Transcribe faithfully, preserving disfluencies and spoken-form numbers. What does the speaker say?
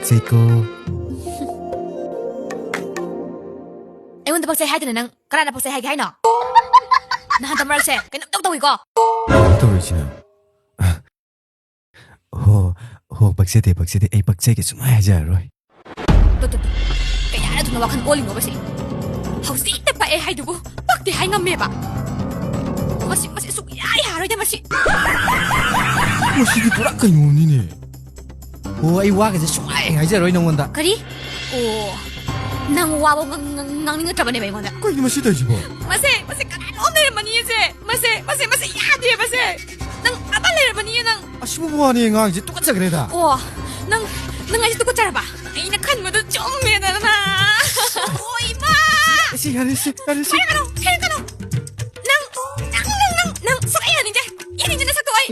ꯄꯛꯆꯩꯀꯣ꯫ ꯑꯩꯉꯣꯟꯗ ꯄꯛꯆꯩ ꯍꯥꯏꯗꯅ ꯅꯪ ꯀꯅꯥꯅ ꯄꯛꯆꯩ ꯍꯥꯏꯒꯦ ꯍꯥꯏꯅꯣ? ꯅꯍꯥꯟ ꯃꯔꯛꯁꯦ ꯀꯩꯅꯣꯝ ꯇꯧ ꯇꯧꯏꯀꯣ꯫ ꯀꯩꯅꯣꯝ ꯇꯧꯔꯤꯁꯤꯅ꯫ ꯍꯣ, ꯍꯣ, ꯄꯛꯆꯗꯦ, ꯄꯛꯆꯗꯦ꯫ ꯑꯩ ꯄꯛꯆꯒꯦ ꯁꯨꯡꯍꯥꯏ ꯍꯥꯏꯖꯔꯔꯣꯏ꯫ ꯇꯨ, ꯇꯨ, ꯇꯨ꯫ ꯀꯌꯥꯔ ꯊꯨꯅ ꯋꯥꯈꯜ ꯑꯣꯜꯂꯤꯅꯣꯕ ꯁꯤ? ꯍꯧꯖꯤꯛꯇ ꯄꯛꯑꯦ ꯍꯥꯏꯗꯨꯕꯨ ꯄꯛꯇꯦ ꯍꯥꯏ ꯉꯝꯃꯦꯕ? ꯃꯁꯤ, ꯃꯁꯤ ꯁꯨꯛꯌꯥ ꯌꯥꯔꯣꯏꯗ ꯃꯁꯤ꯫ ꯃꯁꯤꯗꯤ ꯄꯨꯔꯥ ꯀꯩꯅꯣꯅꯤꯅꯦ꯫ ꯑꯣ, ꯑꯩ ꯋꯥꯒꯁꯦ ꯁꯨꯡꯍꯥꯏ ꯍꯥꯏꯖꯔꯣꯏ ꯅꯉꯣꯟꯗ꯫ ꯀꯔꯤ? ꯑꯣ, ꯅꯪ ꯋꯥꯕ ꯉꯥꯡ-, ꯉꯥꯡ-, ꯉꯥꯡꯅꯤꯡꯉꯛꯇ꯭ꯔꯕꯅꯦꯕ ꯑꯩꯉꯣꯟꯗ? ꯀꯩꯅꯣ ꯃꯁꯤ ꯇꯧꯔꯤꯁꯤꯕꯣ? ꯃꯁꯦ, ꯃꯁꯦ ꯀꯅꯥꯅꯣꯝ ꯂꯩꯔꯝꯃꯅꯤꯌꯦ ꯁꯦ꯫ ꯃꯁꯦ, ꯃꯁꯦ, ꯃꯁꯦ ꯌꯥꯗꯦ ꯃꯁꯦ꯫ ꯅꯪ ꯑꯃ ꯂꯩꯔꯝꯃꯅꯤꯌꯦ ꯅꯪ꯫ ꯑꯁꯤꯕꯨ ꯋꯥꯅꯦ ꯉꯥꯡꯁꯦ ꯇꯨꯀꯠꯆꯈ꯭ꯔꯦꯗ꯫ ꯑꯣ, ꯅꯪ, ꯅꯪ ꯑꯩꯁꯦ ꯇꯨꯀꯠꯆꯔꯕ? ꯑꯩꯅ ꯈꯟꯕꯗꯣ ꯆꯨꯝꯃꯦꯗꯅ꯫ ꯑꯣ, ꯏꯃꯥ! ꯁꯤ ꯌꯥꯔꯦ, ꯁꯤ ꯌꯥꯔꯦ, ꯁꯤ꯫ ꯍꯥꯏꯔꯛꯀꯅꯨ, ꯍꯥꯏꯔꯛꯀꯅꯨ꯫ ꯅꯪ, ꯅꯪ, ꯅꯪ, ꯅꯪ, ꯅꯪ ꯁꯨꯛꯌꯥ ꯌꯥꯅꯤꯡꯗꯦ꯫ ꯌꯥꯅꯤꯡꯗꯦ ꯅꯁꯛꯇꯣ ꯑꯩ꯫